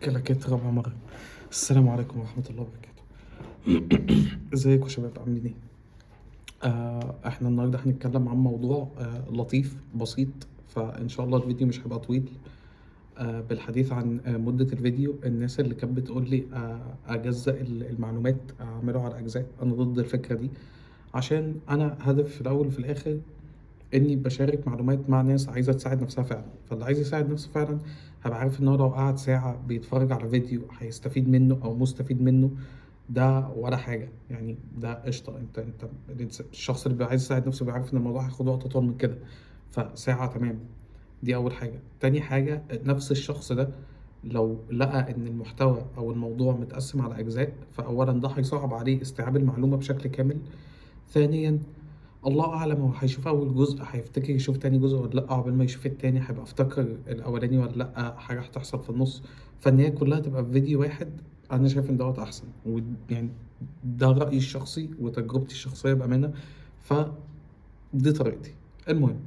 كلاكيت رابع مرة. السلام عليكم ورحمة الله وبركاته. ازيكم يا شباب، عاملين ايه؟ احنا النهاردة هنتكلم عن موضوع لطيف بسيط، فان شاء الله الفيديو مش هيبقى طويل. بالحديث عن مدة الفيديو، الناس اللي كانت بتقول لي اجزأ المعلومات، اعمله على اجزاء، انا ضد الفكرة دي، عشان انا هدفي في الاول وفي الاخر اني بشارك معلومات مع ناس عايزه تساعد نفسها فعلا. فاللي عايز يساعد نفسه فعلا هبقى عارف ان هو لو قعد ساعة بيتفرج على فيديو هيستفيد منه او مستفيد منه، ده ولا حاجة يعني، ده قشطه. انت الشخص اللي بيبقى عايز يساعد نفسه بيبقى عارف ان الموضوع هياخد وقت اطول من كده، فساعه تمام. دي اول حاجة. تاني حاجة، نفس الشخص ده لو لقى ان المحتوى او الموضوع متقسم على اجزاء، فاولا ده هيصعب عليه استيعاب المعلومة بشكل كامل، ثانيا الله اعلم هو هيشوف اول جزء هيفتكر يشوف تاني جزء ولا لا، عقبال ما يشوف التاني هيبقى افتكر الاولاني ولا لا، حاجة هتحصل في النص، فان هي كلها تبقى في فيديو واحد. انا شايف ان دوت احسن، ويعني ده رايي الشخصي وتجربتي الشخصية بامانه، فدي طريقتي. المهم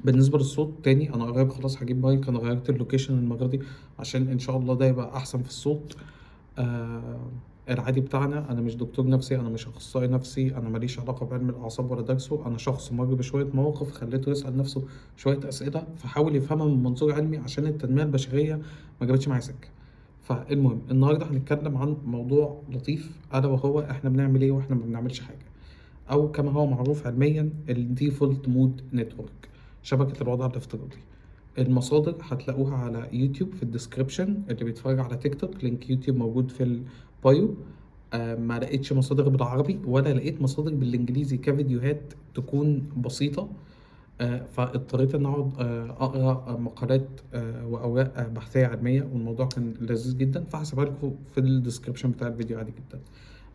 بالنسبة للصوت تاني، انا قريب خلاص هجيب مايك، انا غيرت ال location المرة دي عشان ان شاء الله ده يبقى احسن في الصوت. العادي بتاعنا، انا مش دكتور نفسي، انا مش اخصائي نفسي، انا ماليش علاقة بعلم الاعصاب ولا درسه، انا شخص مر بشوية مواقف خليته يسال نفسه شوية اسئلة، فحاول يفهمها من منظور علمي عشان التنمية البشرية ما جابتش معايا سكة. فالمهم النهارده هنتكلم عن موضوع لطيف، الا وهو احنا بنعمل ايه واحنا ما بنعملش حاجة، او كما هو معروف علميا ال default mode network، شبكة الوضع الافتراضي. المصادر هتلاقوها على يوتيوب في ال description، اللي بيتفرج على تيك توك link يوتيوب موجود في ال bio. ما لقيتش مصادر بالعربي ولا لقيت مصادر بالانجليزي كفيديوهات تكون بسيطة، فاضطريت ان اقعد اقرا مقالات واوراق بحثية علمية، والموضوع كان لذيذ جدا، فهسيبها لكم في ال description بتاع الفيديو عادي جدا.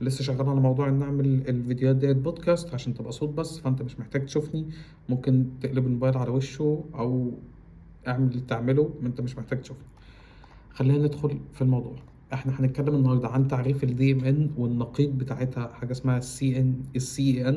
لسه شغال على موضوع ان اعمل الفيديوهات ديت بودكاست عشان تبقى صوت بس، فانت مش محتاج تشوفني، ممكن تقلب الموبايل على وشه او اعمل اللي تعمله، ما انت مش محتاج تشوفني. خلينا ندخل في الموضوع. احنا هنتكلم النهارده عن تعريف ال DMN والنقيض بتاعتها، حاجة اسمها ال CEN،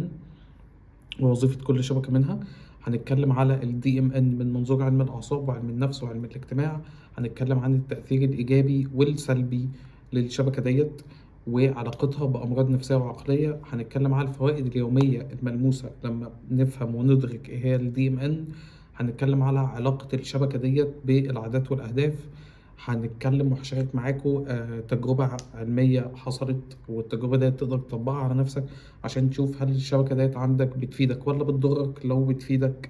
ووظيفه كل شبكة منها. هنتكلم على ال DMN من منظور علم الاعصاب وعلم النفس وعلم الاجتماع. هنتكلم عن التاثير الايجابي والسلبي للشبكه ديت وعلاقتها بامراض نفسية وعقلية. هنتكلم على الفوائد اليومية الملموسة لما نفهم وندرك ايه هي ال DMN. هنتكلم على علاقة الشبكة ديت بالعادات والاهداف. هنتكلم وهشارك معاكم تجربة علمية حصلت، والتجربة ديت تقدر تطبقها على نفسك عشان تشوف هل الشبكة ديت عندك بتفيدك ولا بتضرك، لو بتفيدك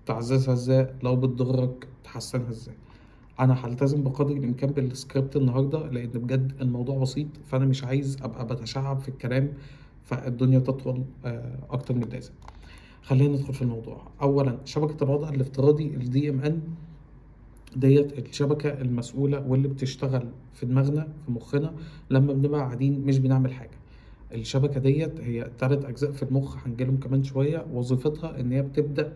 تعززها ازاي، لو بتضرك تحسنها ازاي. انا هلتزم بقدر الامكان بالسكريبت النهارده لان بجد الموضوع بسيط، فانا مش عايز ابقى بتشعب في الكلام فالدنيا تطول اكتر من اللازم. خلينا ندخل في الموضوع. اولا شبكة الوضع الافتراضي ال DMN ديت الشبكة المسؤولة واللي بتشتغل في دماغنا في مخنا لما بنبقى قاعدين مش بنعمل حاجة. الشبكة ديت هي 3 أجزاء في المخ هنجيلهم كمان شوية. وظيفتها إن هي بتبدأ،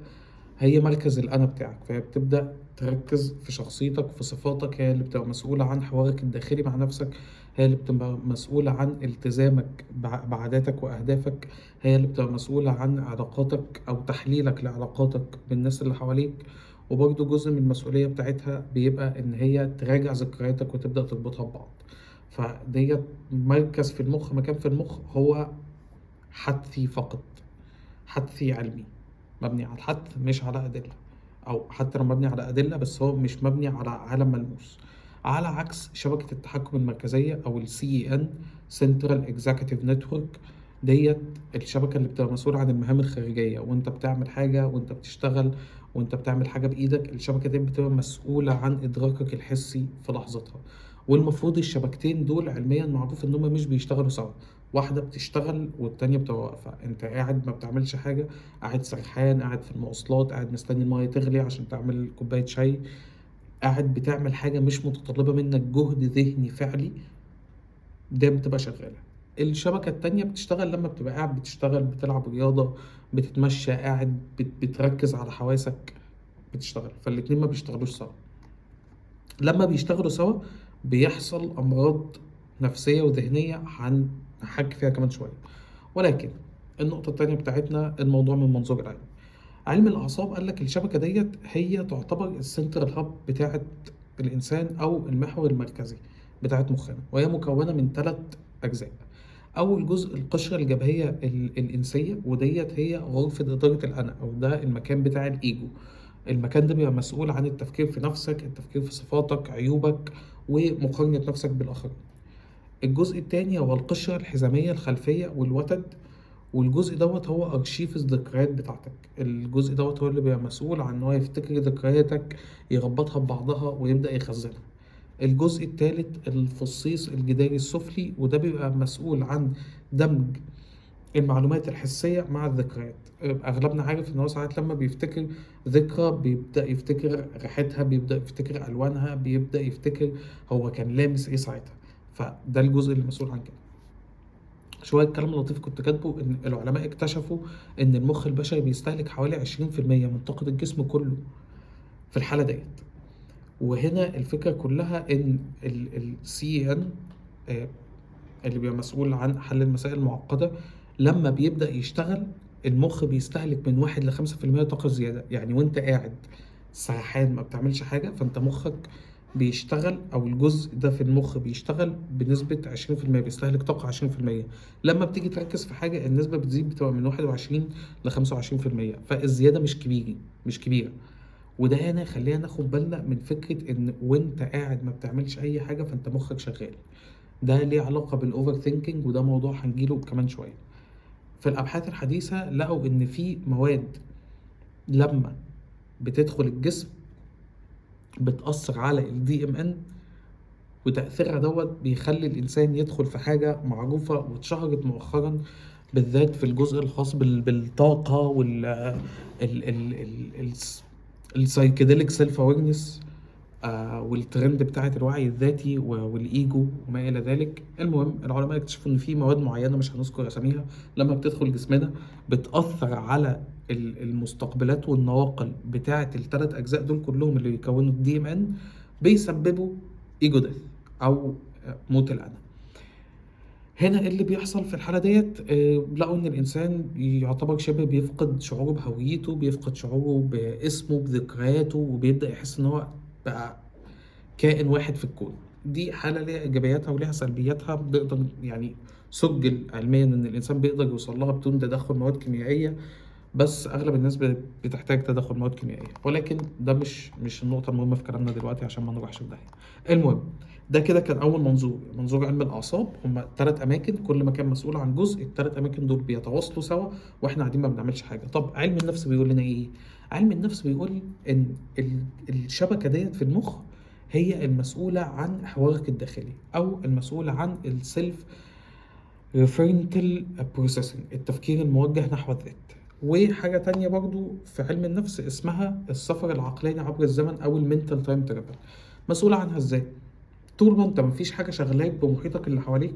هي مركز الأنا بتاعك، فهي بتبدأ تركز في شخصيتك في صفاتك، هي اللي بتبقى مسؤولة عن حوارك الداخلي مع نفسك، هي اللي بتبقى مسؤولة عن التزامك بعاداتك وأهدافك، هي اللي بتبقى مسؤولة عن علاقاتك أو تحليلك لعلاقاتك بالناس اللي حواليك. وبرضه جزء من المسؤولية بتاعتها بيبقى إن هي تراجع ذكرياتك وتبدأ تربطها ببعض. فديت مركز في المخ، مكان في المخ هو حدثي فقط، حدثي علمي مبني على الحدث مش على أدلة، أو حتى لو مبني على أدلة بس هو مش مبني على عالم ملموس. على عكس شبكة التحكم المركزية أو ال CEN Central Executive Network، ديت الشبكة اللي بتبقى مسؤولة عن المهام الخارجية، وانت بتعمل حاجة وانت بتشتغل وانت بتعمل حاجة بإيدك، الشبكة دي بتبقى مسؤولة عن إدراكك الحسي في لحظتها. والمفروض الشبكتين دول علميا معروف إن هما مش بيشتغلوا سوا، واحدة بتشتغل والتانية بتبقى واقفة. انت قاعد ما بتعملش حاجة، قاعد سرحان، قاعد في المواصلات، قاعد مستني المية تغلي عشان تعمل كوباية شاي، قاعد بتعمل حاجة مش متطلبة منك جهد ذهني فعلي، ده بتبقى شغالة. الشبكة التانية بتشتغل لما بتبقى قاعد بتشتغل، بتلعب رياضة، بتتمشى، قاعد بتركز على حواسك، بتشتغل. فالاتنين ما بيشتغلوش سوا. لما بيشتغلوا سوا بيحصل أمراض نفسية وذهنية هنحكي فيها كمان شوية. ولكن النقطة التانية بتاعتنا الموضوع من منظور العلم. علم الأعصاب قال لك الشبكة ديت هي تعتبر ال central hub بتاعت الإنسان أو المحور المركزي بتاعت مخنا، وهي مكونة من 3 أجزاء. أول جزء القشرة الجبهية الإنسية، وديت هي غرفة إدارة الأنا، أو ده المكان بتاع الإيجو. المكان ده بيبقى مسؤول عن التفكير في نفسك، التفكير في صفاتك، عيوبك، ومقارنة نفسك بالآخرين. الجزء التاني هو القشرة الحزامية الخلفية والوتد، والجزء دوت هو أرشيف الذكريات بتاعتك. الجزء دوت هو اللي بيبقى مسؤول عن إن هو يفتكر ذكرياتك، يربطها ببعضها ويبدأ يخزنها. الجزء الثالث الفصيص الجداري السفلي، وده بيبقى مسؤول عن دمج المعلومات الحسية مع الذكريات. أغلبنا عارف إن هو ساعات لما بيفتكر ذكرى بيبدأ يفتكر ريحتها، بيبدأ يفتكر ألوانها، بيبدأ يفتكر هو كان لامس إيه ساعتها. فده الجزء اللي مسؤول عن كده. شوية كلام لطيف كنت كاتبه، إن العلماء اكتشفوا إن المخ البشري بيستهلك حوالي 20% من طاقة الجسم كله في الحالة ديت. وهنا الفكرة كلها إن ال CN اللي بيبقى مسؤول عن حل المسائل المعقدة لما بيبدأ يشتغل المخ بيستهلك من 1 ل 5% طاقة زيادة. يعني وانت قاعد سرحان ما بتعملش حاجة، فانت مخك بيشتغل، او الجزء ده في المخ بيشتغل بنسبة 20%، بيستهلك طاقة 20%. لما بتيجي تركز في حاجة النسبة بتزيد، بتبقى من 21 ل 25%، فالزيادة مش كبيرة. وده هنا خلينا ناخد بالنا من فكرة ان وانت قاعد ما بتعملش اي حاجة فانت مخك شغال. ده ليه علاقة بال overthinking، وده موضوع هنجيله كمان شوية. في الابحاث الحديثة لقوا ان في مواد لما بتدخل الجسم بتأثر على ال DMN، وتأثيرها دوت بيخلي الإنسان يدخل في حاجة معروفة واتشهرت مؤخرا، بالذات في الجزء الخاص بالطاقة وال ال psychedelic self awareness، والترند بتاعت الوعي الذاتي والإيجو وما إلى ذلك. المهم العلماء اكتشفوا إن في مواد معينة مش هنذكر أساميها لما بتدخل جسمنا بتأثر على المستقبلات والنواقل بتاعت الثلاث أجزاء دول كلهم اللي بيكونوا ال DMN، بيسببوا ego death أو موت الأنا. هنا اللي بيحصل في الحالة ديت، لقوا إن الإنسان يعتبر شبه بيفقد شعوره بهويته، بيفقد شعوره باسمه، بذكرياته، وبيبدأ يحس إن هو بقى كائن واحد في الكون. دي حالة ليها إيجابياتها وليها سلبياتها، بنقدر يعني سجل علميا إن الإنسان بيقدر يوصل لها بدون تدخل مواد كيميائية، بس أغلب الناس بتحتاج تدخل مواد كيميائية، ولكن ده مش النقطة المهمة في كلامنا دلوقتي عشان ما نروحش في داهية. المهم ده كده كان أول منظور، منظور علم الأعصاب. هما 3 أماكن، كل مكان مسؤول عن جزء، التلات أماكن دول بيتواصلوا سوا وإحنا قاعدين ما بنعملش حاجة. طب علم النفس بيقول لنا إيه؟ علم النفس بيقول إن الشبكة ديت في المخ هي المسؤولة عن حوارك الداخلي، أو المسؤولة عن ال self referential processing، التفكير الموجه نحو الذات. وحاجة تانية برضو في علم النفس اسمها السفر العقلاني عبر الزمن أو ال mental time travel. مسؤولة عنها إزاي؟ طول ما أنت مفيش حاجة شغلاك بمحيطك اللي حواليك،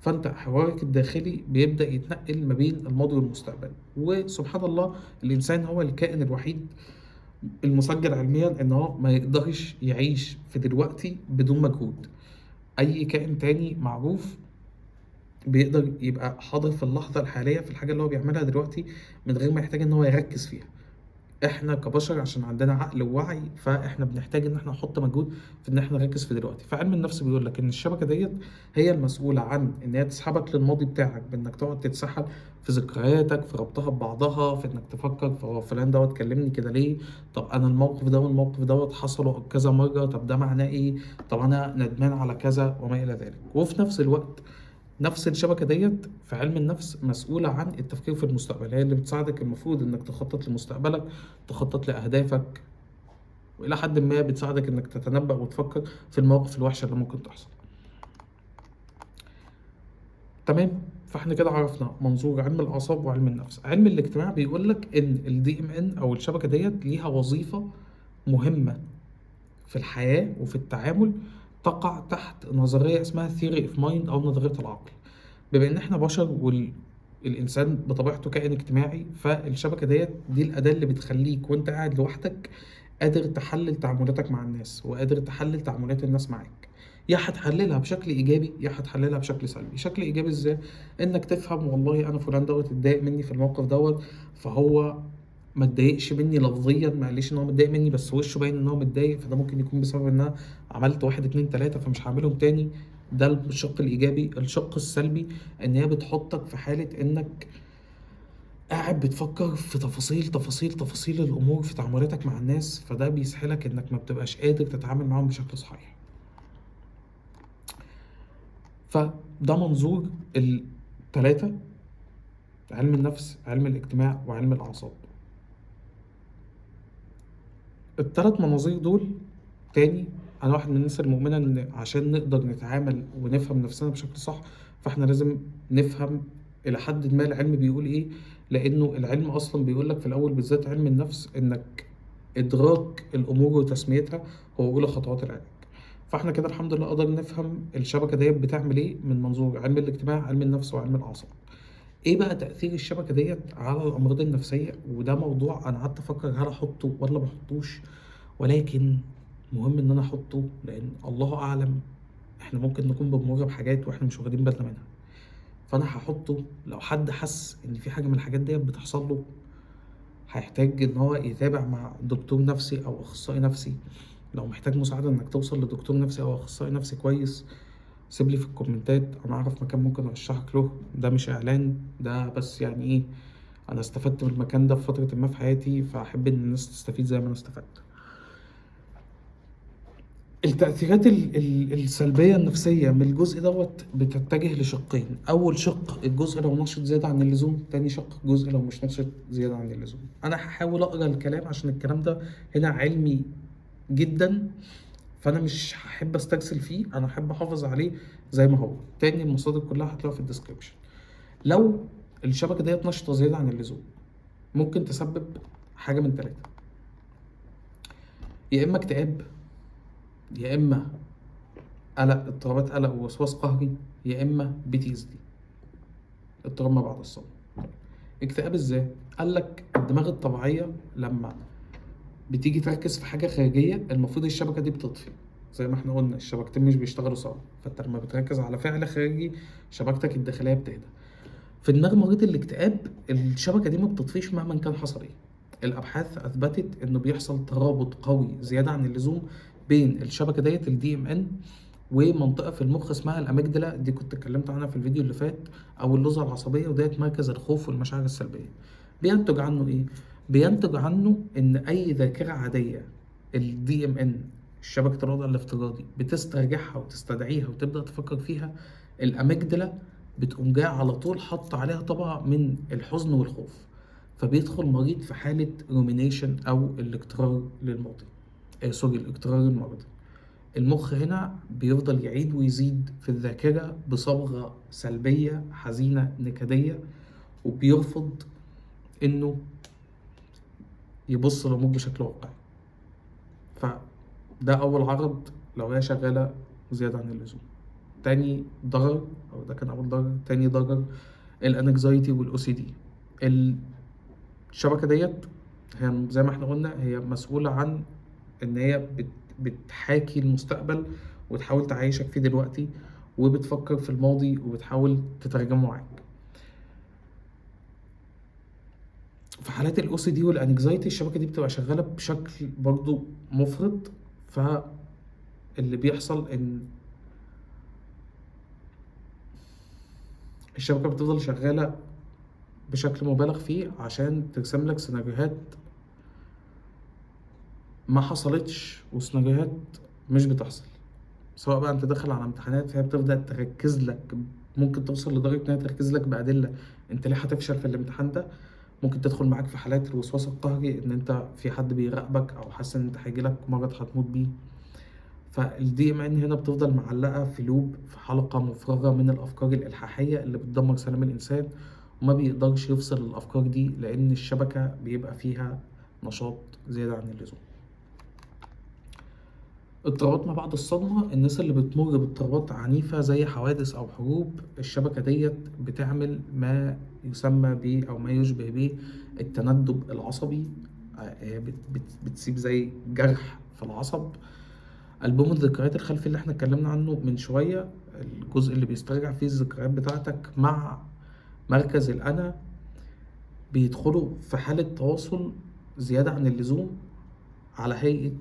فأنت حوارك الداخلي بيبدأ يتنقل ما بين الماضي والمستقبل. وسبحان الله الإنسان هو الكائن الوحيد المسجل علميا إن هو ما يقدرش يعيش في دلوقتي بدون مجهود. أي كائن تاني معروف بيقدر يبقى حاضر في اللحظة الحالية في الحاجة اللي هو بيعملها دلوقتي من غير ما يحتاج إن هو يركز فيها. إحنا كبشر عشان عندنا عقل ووعي، فإحنا بنحتاج إن إحنا نحط مجهود في إن إحنا نركز في دلوقتي. فعلم النفس بيقول لك إن الشبكة ديت هي المسؤولة عن إن هي تسحبك للماضي بتاعك، بإنك تقعد تتسحل في ذكرياتك، في ربطها ببعضها، في إنك تفكر في هو فلان دوت كلمني كده ليه، طب أنا الموقف ده والموقف دوت حصلوا كذا مرة، طب ده معناه إيه، طب أنا ندمان على كذا وما إلى ذلك. وفي نفس الوقت نفس الشبكة ديت في علم النفس مسؤولة عن التفكير في المستقبل، هي اللي بتساعدك المفروض انك تخطط لمستقبلك، تخطط لأهدافك، وإلى حد ما بتساعدك انك تتنبأ وتفكر في المواقف الوحشة اللي ممكن تحصل. تمام؟ فاحنا كده عرفنا منظور علم الأعصاب وعلم النفس. علم الاجتماع بيقولك ان ال DMN أو الشبكة ديت ليها وظيفة مهمة في الحياة وفي التعامل، تقع تحت نظرية اسمها theory of mind أو نظرية العقل. بما إن إحنا بشر والإنسان بطبيعته كائن اجتماعي، فالشبكة ديت دي الأداة اللي بتخليك وإنت قاعد لوحدك قادر تحلل تعاملاتك مع الناس وقادر تحلل تعاملات الناس معاك. يا هتحللها بشكل إيجابي يا هتحللها بشكل سلبي. شكل إيجابي إزاي؟ إنك تفهم والله أنا فلان دوت اتضايق مني في الموقف دوت، فهو ما اتضايقش مني لفظيا، ما قاليش ان هو متضايق مني، بس وشه باين ان هو متضايق، فده ممكن يكون بسبب ان انا عملت 1 2 3 فمش هعملهم تاني. ده الشق الايجابي. الشق السلبي ان هي بتحطك في حالة انك قاعد بتفكر في تفاصيل تفاصيل تفاصيل الامور في تعاملاتك مع الناس، فده بيسحلك انك ما بتبقاش قادر تتعامل معاهم بشكل صحيح. فده منظور التلاتة: علم النفس، علم الاجتماع، وعلم الاعصاب. التلات مناظير دول تاني، انا واحد من الناس المؤمنة ان عشان نقدر نتعامل ونفهم نفسنا بشكل صح فاحنا لازم نفهم الى حد ما العلم بيقول ايه، لانه العلم اصلا بيقول لك في الاول بالذات علم النفس انك ادراك الامور وتسميتها هو اولى خطوات العلاج. فاحنا كده الحمد لله قدرنا نفهم الشبكة ديت بتعمل ايه من منظور علم الاجتماع، علم النفس، وعلم الاعصاب. ايه بقى تأثير الشبكة ديت على الامراض النفسية؟ وده موضوع انا قعدت افكر هل احطه ولا ما احطوش، ولكن مهم ان انا احطه لان الله اعلم احنا ممكن نكون بنمر بحاجات واحنا مش واخدين بالنا منها. فانا هحطه لو حد حس ان في حاجة من الحاجات ديت بتحصل له هيحتاج ان هو يتابع مع دكتور نفسي او اخصائي نفسي. لو محتاج مساعدة انك توصل لدكتور نفسي او اخصائي نفسي كويس سيب لي في الكومنتات، انا اعرف مكان ممكن ارشحك له. ده مش اعلان، ده بس يعني ايه، انا استفدت من المكان ده في فترة ما في حياتي، فاحب ان الناس تستفيد زي ما انا استفدت. التأثيرات السلبية النفسية من الجزء دوت بتتجه لشقين. أول شق الجزء لو نشط زيادة عن اللزوم، تاني شق الجزء لو مش نشط زيادة عن اللزوم. أنا هحاول أقرأ الكلام عشان الكلام ده هنا علمي جدا، فأنا مش هحب أسترسل فيه، أنا أحب أحافظ عليه زي ما هو. تاني المصادر كلها هتلاقوها في ال description. لو الشبكة ديت نشطة زيادة عن اللزوم ممكن تسبب حاجة من 3: يا إما اكتئاب، يا إما قلق، اضطرابات قلق ووسواس قهري، يا إما PTSD، اضطراب ما بعد الصدمة. اكتئاب إزاي؟ قال لك الدماغ الطبيعية لما بتيجي تركز في حاجة خارجية المفروض الشبكة دي بتطفي، زي ما احنا قلنا الشبكتين مش بيشتغلوا سوا، فانت لما بتركز على فعل خارجي شبكتك الداخلية بتهدى. في دماغ مريض الاكتئاب الشبكة دي ما بتطفيش مهما كان حصل ايه. الأبحاث أثبتت إنه بيحصل ترابط قوي زيادة عن اللزوم بين الشبكة ديت ال DMN ومنطقة في المخ اسمها ال amygdala، دي كنت اتكلمت عنها في الفيديو اللي فات، أو اللوزة العصبية، وديت مركز الخوف والمشاعر السلبية. بينتج عنه إيه؟ بينتج عنه إن أي ذاكرة عادية ال DMN شبكة الوضع الافتراضي بتسترجعها وتستدعيها وتبدأ تفكر فيها، ال amygdala بتقوم جاية على طول حاطة عليها طبقة من الحزن والخوف، فبيدخل مريض في حالة rumination أو الاجترار للماضي، sorry الاجترار المرضي. المخ هنا بيفضل يعيد ويزيد في الذاكرة بصبغة سلبية حزينة نكدية، وبيرفض إنه يبص للأمور بشكل واقعي. فده أول عرض لو هي شغالة زيادة عن اللزوم. تاني ضرر، أو ده كان أول ضرر، تاني ضرر ال anxiety وال OCD. الشبكة ديت هي زي ما احنا قلنا هي مسؤولة عن إن هي بتحاكي المستقبل وتحاول تعيشك فيه دلوقتي، وبتفكر في الماضي وبتحاول تترجمه معاك. في حالات ال OCD وال anxiety الشبكة دي بتبقى شغالة بشكل برضو مفرط، فاللي بيحصل ان الشبكة بتفضل شغالة بشكل مبالغ فيه عشان ترسم لك سيناريوهات ما حصلتش وسيناريوهات مش بتحصل. سواء بقى انت داخل على امتحانات فهي بتبدأ تركز لك، ممكن توصل لدرجة انها تركز لك بأدلة انت ليه هتفشل في الامتحان ده. ممكن تدخل معاك في حالات الوسواس القهري ان انت في حد بيراقبك او حاسس ان انت هيجيلك مرض هتموت بيه. فال DMN هنا بتفضل معلقة في loop، في حلقة مفرغة من الافكار الالحاحية اللي بتدمر سلام الانسان، وما بيقدرش يفصل الافكار دي لان الشبكة بيبقى فيها نشاط زيادة عن اللزوم. اضطرابات ما بعد الصدمة، الناس اللي بتمر باضطرابات عنيفة زي حوادث أو حروب، الشبكة ديت بتعمل ما يسمى ب أو ما يشبه به التندب العصبي، بتسيب زي جرح في العصب. ألبوم الذكريات الخلفي اللي احنا اتكلمنا عنه من شوية، الجزء اللي بيسترجع فيه الذكريات بتاعتك مع مركز الأنا، بيدخلوا في حالة تواصل زيادة عن اللزوم على هيئة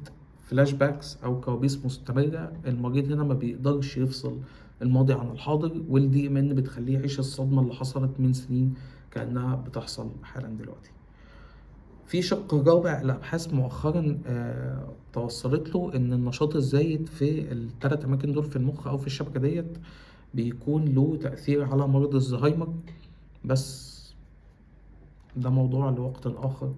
flashbacks أو كوابيس مستمرة. المريض هنا ما بيقدرش يفصل الماضي عن الحاضر، وال DMN بتخليه يعيش الصدمة اللي حصلت من سنين كأنها بتحصل حالا دلوقتي. في شق رابع الأبحاث مؤخرا توصلت له، إن النشاط الزايد في الثلاث أماكن دول في المخ أو في الشبكة ديت بيكون له تأثير على مرض الزهايمر، بس ده موضوع لوقت آخر.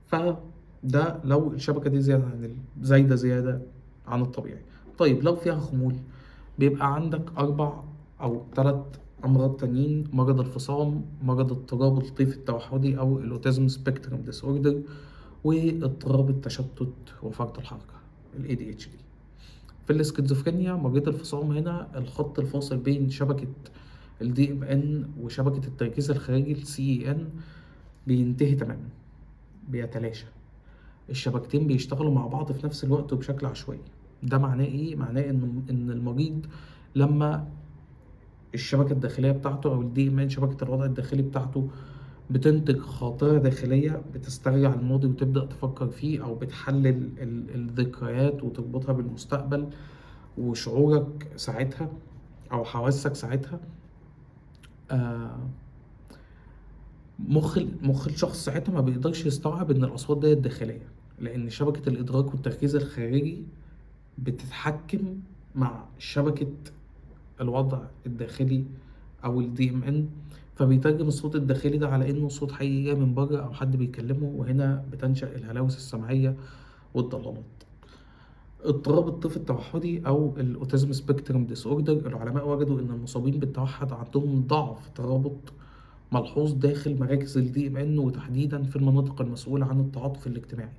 فده لو الشبكة دي زيادة عن زايدة زيادة عن الطبيعي. طيب لو فيها خمول بيبقى عندك 4 أو 3 أمراض تانيين: مرض الفصام، مرض اضطراب الطيف التوحدي أو ال autism spectrum disorder، واضطراب التشتت وفرط الحركة ال ADHD. في الاسكيزوفرينيا مريض الفصام هنا الخط الفاصل بين شبكة ال DMN وشبكة التركيز الخارجي ال CEN بينتهي تماما، بيتلاشى. الشبكتين بيشتغلوا مع بعض في نفس الوقت وبشكل عشوائي. ده معناه ايه؟ معناه ان المريض لما الشبكة الداخلية بتاعته او ال DMN شبكة الوضع الداخلي بتاعته بتنتج خاطرة داخلية بتسترجع الماضي وتبدأ تفكر فيه، او بتحلل الذكريات وتربطها بالمستقبل وشعورك ساعتها او حواسك ساعتها، مخ الشخص ساعتها ما بيقدرش يستوعب ان الاصوات دي داخلية، لان شبكة الادراك والتركيز الخارجي بتتحكم مع شبكة الوضع الداخلي او ال DMN، فبيترجم الصوت الداخلي ده على انه صوت حقيقي جاي من بره او حد بيكلمه، وهنا بتنشأ الهلاوس السمعية والضلالات. اضطراب الطيف التوحدي او ال autism spectrum disorder، العلماء وجدوا ان المصابين بالتوحد عندهم ضعف ترابط ملحوظ داخل مراكز ال DMN، وتحديدا في المناطق المسؤولة عن التعاطف الاجتماعي.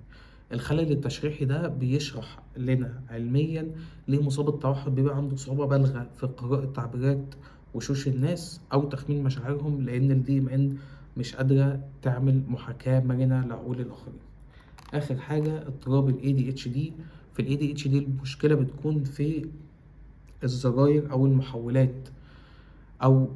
الخلل التشريحي ده بيشرح لنا علميا ليه مصاب التوحد بيبقى عنده صعوبة بالغة في قراءة تعبيرات وشوش الناس أو تخمين مشاعرهم، لأن ال DMN مش قادرة تعمل محاكاة مرنة لعقول الآخرين. آخر حاجة اضطراب ال ADHD. في ال ADHD المشكلة بتكون في الزراير أو المحولات أو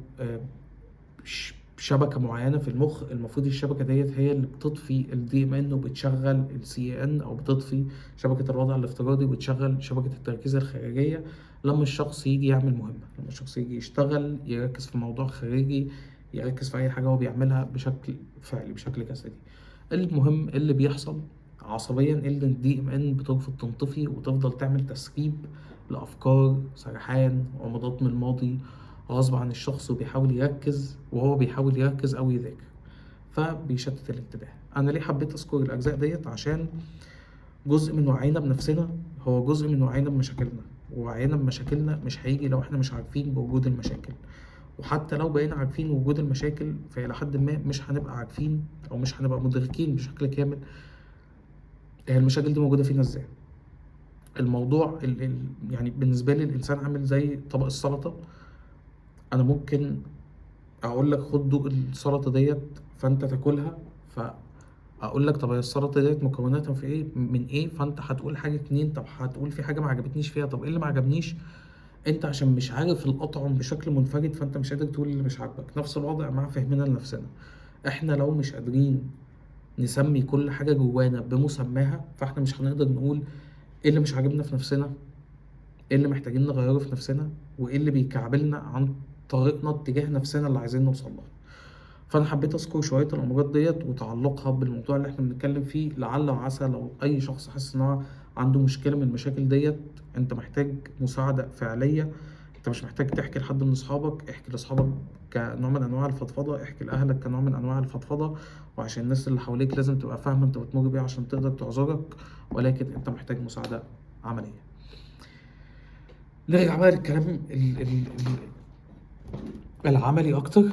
شبكة معينة في المخ. المفروض الشبكة ديت هي اللي بتطفي ال DMN وبتشغل ال CEN، أو بتطفي شبكة الوضع الافتراضي وبتشغل شبكة التركيز الخارجية لما الشخص يجي يعمل مهمة، لما الشخص يجي يشتغل، يركز في موضوع خارجي، يركز في أي حاجة هو بيعملها بشكل فعلي بشكل جسدي. المهم اللي بيحصل عصبيا ال DMN بترفض تنطفي وتفضل تعمل تسريب لأفكار، سرحان، ومضات من الماضي غصب عن الشخص، وبيحاول يركز وهو بيحاول يركز أو يذاكر، فبيشتت الانتباه. أنا ليه حبيت أذكر الأجزاء ديت؟ عشان جزء من وعينا بنفسنا هو جزء من وعينا بمشاكلنا، ووعينا بمشاكلنا مش هيجي لو احنا مش عارفين بوجود المشاكل، وحتى لو بقينا عارفين وجود المشاكل فإلى حد ما مش هنبقى عارفين أو مش هنبقى مدركين بشكل كامل هي المشاكل دي موجودة فينا ازاي. الموضوع يعني بالنسبة لي الإنسان عامل زي طبق السلطة. أنا ممكن أقول لك خد دوق السلطة ديت فأنت تاكلها، فأقول لك طب هي السلطة ديت مكوناتها في إيه من إيه، فأنت هتقول حاجة اتنين، طب هتقول في حاجة ما عجبتنيش فيها، طب إيه اللي ما عجبنيش؟ أنت عشان مش عارف الأطعم بشكل منفرد فأنت مش قادر تقول اللي مش عاجبك. نفس الوضع مع فهمنا لنفسنا، إحنا لو مش قادرين نسمي كل حاجة جوانا بمسماها فإحنا مش هنقدر نقول إيه اللي مش عاجبنا في نفسنا، إيه اللي محتاجين نغيره في نفسنا، وإيه اللي بيكعبلنا عن طريقنا اتجاه نفسنا اللي عايزين نوصل لها. فأنا حبيت أذكر شوية الأمراض ديت وتعلقها بالموضوع اللي إحنا بنتكلم فيه، لعل وعسى لو أي شخص حس إن هو عنده مشكلة من المشاكل ديت، أنت محتاج مساعدة فعلية. أنت مش محتاج تحكي لحد من أصحابك، احكي لأصحابك كنوع من أنواع الفضفضة، احكي لأهلك كنوع من أنواع الفضفضة، وعشان الناس اللي حواليك لازم تبقى فاهمة أنت بتمر بإيه عشان تقدر تعذرك، ولكن أنت محتاج مساعدة عملية. نرجع بقى للكلام العملي أكتر.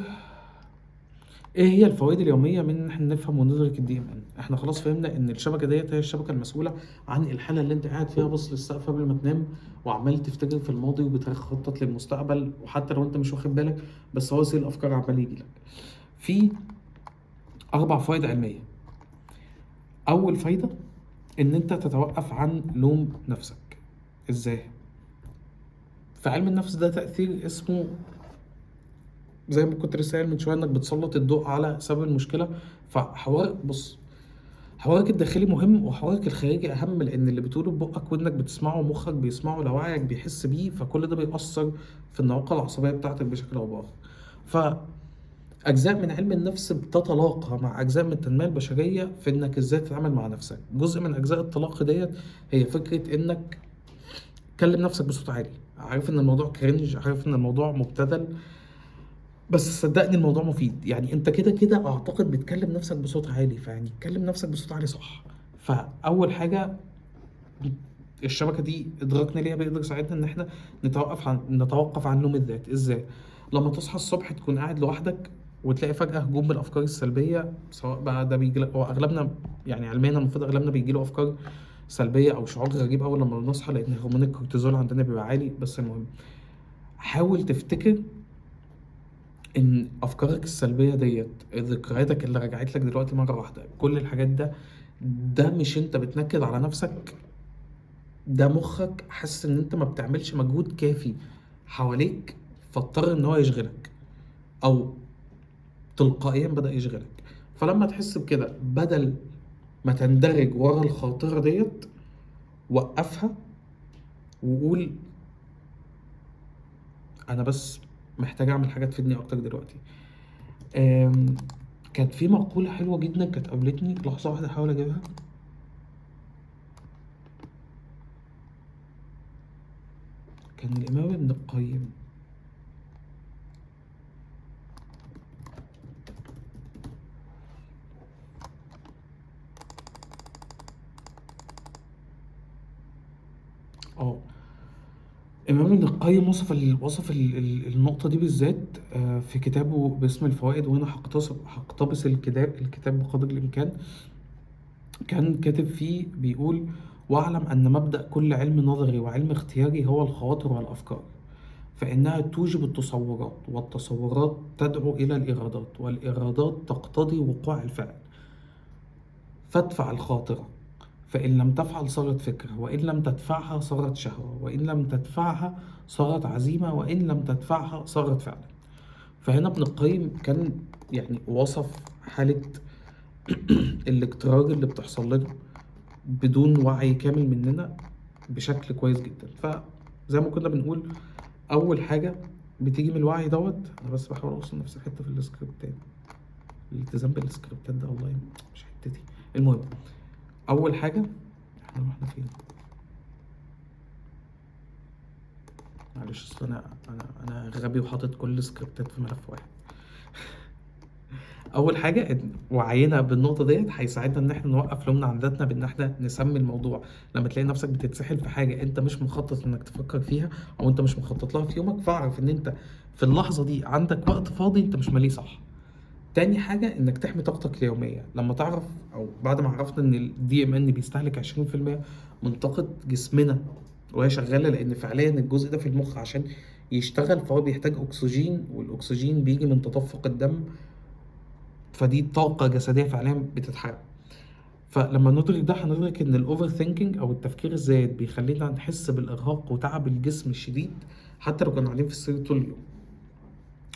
إيه هي الفوائد اليومية من إن إحنا نفهم وندرك ال DMN؟ إحنا خلاص فهمنا إن الشبكة ديت هي الشبكة المسؤولة عن الحالة اللي أنت قاعد فيها باصص للسقف قبل ما تنام وعمال تفتكر في الماضي وبتخطط للمستقبل، وحتى لو أنت مش واخد بالك بس هو سيل الأفكار عمال يجيلك. في 4 فوائد علمية. أول فايدة إن أنت تتوقف عن لوم نفسك. إزاي؟ في علم النفس ده تأثير اسمه زي ما كنت لسه قايل من شوية، انك بتسلط الضوء على سبب المشكلة. فحوار بص، حوارك الداخلي مهم وحوارك الخارجي اهم، لان اللي بتقوله ببقك ودنك بتسمعه ومخك بيسمعه، لو وعيك بيحس بيه، فكل ده بيأثر في النواقل العصبية بتاعتك بشكل او باخر. ف اجزاء من علم النفس بتتلاقى مع اجزاء من التنمية البشرية في انك ازاي تتعامل مع نفسك. جزء من اجزاء التلاقي ديت هي فكرة انك كلم نفسك بصوت عالي. عارف ان الموضوع cringe، عارف ان الموضوع مبتذل، بس صدقني الموضوع مفيد. يعني انت كده كده اعتقد بتكلم نفسك بصوت عالي، فيعني تكلم نفسك بصوت عالي صح. فاول حاجة الشبكة دي ادراكنا ليها بيقدر يساعدنا ان احنا نتوقف عن لوم الذات. ازاي؟ لما تصحى الصبح تكون قاعد لوحدك وتلاقي فجأة هجوم بالأفكار السلبية، سواء بقى ده بيجي لك، هو أغلبنا يعني علميا المفروض أغلبنا بيجي له أفكار سلبية أو شعور غريب أول لما بنصحى، لأن هرمون الكورتيزول عندنا بيبقى عالي. بس المهم حاول تفتكر إن أفكارك السلبية ديت، ذكرياتك اللي رجعت لك دلوقتي مرة واحدة، كل الحاجات ده مش أنت بتنكد على نفسك، ده مخك حاسس إن أنت ما بتعملش مجهود كافي حواليك، فاضطر إن هو يشغلك أو تلقائيا بدأ يشغلك. فلما تحس بكده بدل ما تندرج ورا الخاطرة ديت، وقفها وقول أنا بس محتاج أعمل حاجة تفيدني أكتر دلوقتي. كانت في مقولة حلوة جدا كانت قابلتني، لحظة واحدة أحاول أجيبها. كان الإمام ابن القيم، إمام ابن القيم وصف النقطة دي بالذات في كتابه باسم الفوائد، وهنا هقتبس الكتاب بقدر الإمكان. كان كاتب فيه بيقول: واعلم أن مبدأ كل علم نظري وعلم اختياري هو الخواطر والأفكار، فإنها توجب التصورات، والتصورات تدعو إلى الإرادات، والإرادات تقتضي وقوع الفعل. فادفع الخاطرة، فإن لم تفعل صارت فكرة، وإن لم تدفعها صارت شهوة، وإن لم تدفعها صارت عزيمة، وإن لم تدفعها صارت فعلا. فهنا ابن القيم كان وصف حالة الاضطرار اللي بتحصل لنا بدون وعي كامل مننا بشكل كويس جدا. فزي ما كنا بنقول، أول حاجة بتيجي من الوعي دوت، أنا بس بحاول أوصل نفس الحتة في السكريبتات، الالتزام بالسكريبتات ده والله مش حتتي. المهم أول حاجة احنا رحنا فين؟ معلش أصل أنا غبي وحاطط كل السكريبتات في ملف واحد. أول حاجة إن وعينا بالنقطة ديت هيساعدنا إن احنا نوقف لومنا عن ذاتنا بإن احنا نسمي الموضوع. لما تلاقي نفسك بتتسحل في حاجة أنت مش مخطط إنك تفكر فيها أو أنت مش مخطط لها في يومك، فاعرف إن أنت في اللحظة دي عندك وقت فاضي أنت مش ماليه صح. تاني حاجة إنك تحمي طاقتك اليومية. لما تعرف أو بعد ما عرفنا إن ال DMN بيستهلك 20% من طاقة جسمنا وهي شغالة، لأن فعليا الجزء ده في المخ عشان يشتغل فهو بيحتاج أكسجين، والأكسجين بيجي من تدفق الدم، فدي طاقة جسدية فعليا بتتحرق. فلما ندرك ده هندرك إن ال overthinking أو التفكير الزايد بيخلينا نحس بالإرهاق وتعب الجسم الشديد حتى لو كنا قاعدين في السرير طول اليوم.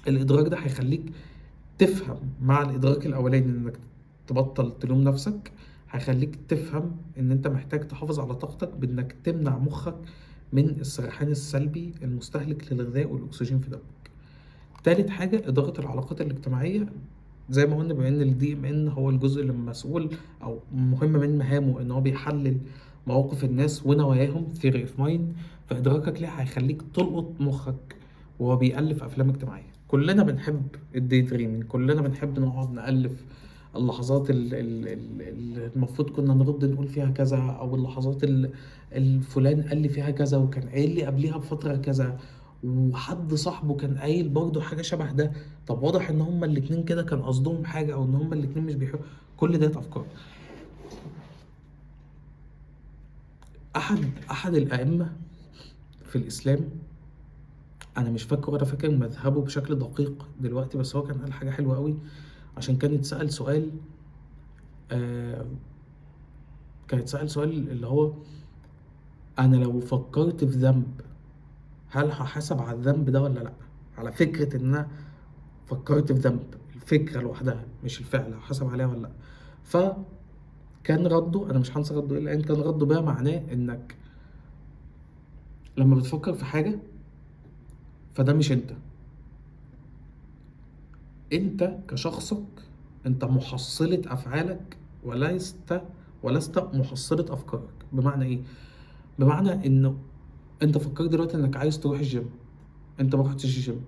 الإدراك ده هيخليك تفهم، مع الإدراك الأولاني إنك تبطل تلوم نفسك، هيخليك تفهم إن أنت محتاج تحافظ على طاقتك بإنك تمنع مخك من السرحان السلبي المستهلك للغذاء والأكسجين في دمك. تالت حاجة إدارة العلاقات الاجتماعية. زي ما قلنا بما إن ال DMN هو الجزء اللي مسؤول أو مهم من مهامه إن هو بيحلل مواقف الناس ونواياهم، theory of mind، فإدراكك ليه هيخليك تلقط مخك وهو بيألف أفلام اجتماعية. كلنا بنحب ال daydreaming، كلنا بنحب نقعد نألف اللحظات اللي المفروض كنا نرد نقول فيها كذا، أو اللحظات اللي فلان قال لي فيها كذا وكان قايل لي قبليها بفترة كذا، وحد صاحبه كان قايل برضه حاجة شبه ده، طب واضح إن هما الاتنين كده كان قصدهم حاجة، أو إن هما الاتنين مش بيحبوا. كل ده أفكار. أحد الأئمة في الإسلام، أنا مش فاكر ولا فاكر مذهبه بشكل دقيق دلوقتي، بس هو كان قال حاجة حلوة قوي، عشان كان اتسأل سؤال، كان اتسأل سؤال اللي هو أنا لو فكرت في ذنب هل هحاسب على الذنب ده ولا لأ؟ على فكرة إن أنا فكرت في ذنب، الفكرة لوحدها مش الفعل، هحاسب عليها ولا لأ؟ كان رده، انا مش هنسى رده الا الان، كان رده بقى معناه انك لما بتفكر في حاجة فده مش انت، انت كشخصك انت محصلة افعالك ولست محصلة افكارك. بمعنى ايه؟ بمعنى انه انت فكرت دلوقتي انك عايز تروح الجيم، انت ما رحتش الجيم،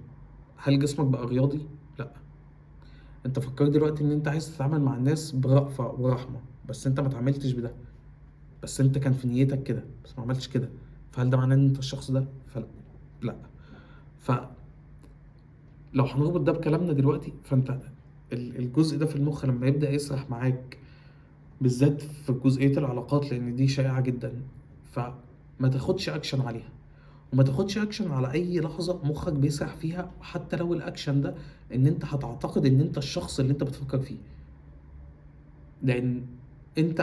هل جسمك بقى رياضي؟ لا. انت فكرت دلوقتي ان انت عايز تتعامل مع الناس برأفة ورحمة، بس انت ما تعاملتش بده، بس انت كان في نيتك كده بس ما عملتش كده، فهل ده معناه ان انت الشخص ده؟ فلا، لا. ف لو هنربط ده بكلامنا دلوقتي، فانت الجزء ده في المخ لما يبدأ يسرح معاك بالذات في جزئية العلاقات، لأن دي شائعة جدا، فما تاخدش أكشن عليها، وما تاخدش أكشن على أي لحظة مخك بيسرح فيها، حتى لو الأكشن ده إن أنت هتعتقد إن أنت الشخص اللي أنت بتفكر فيه، لأن أنت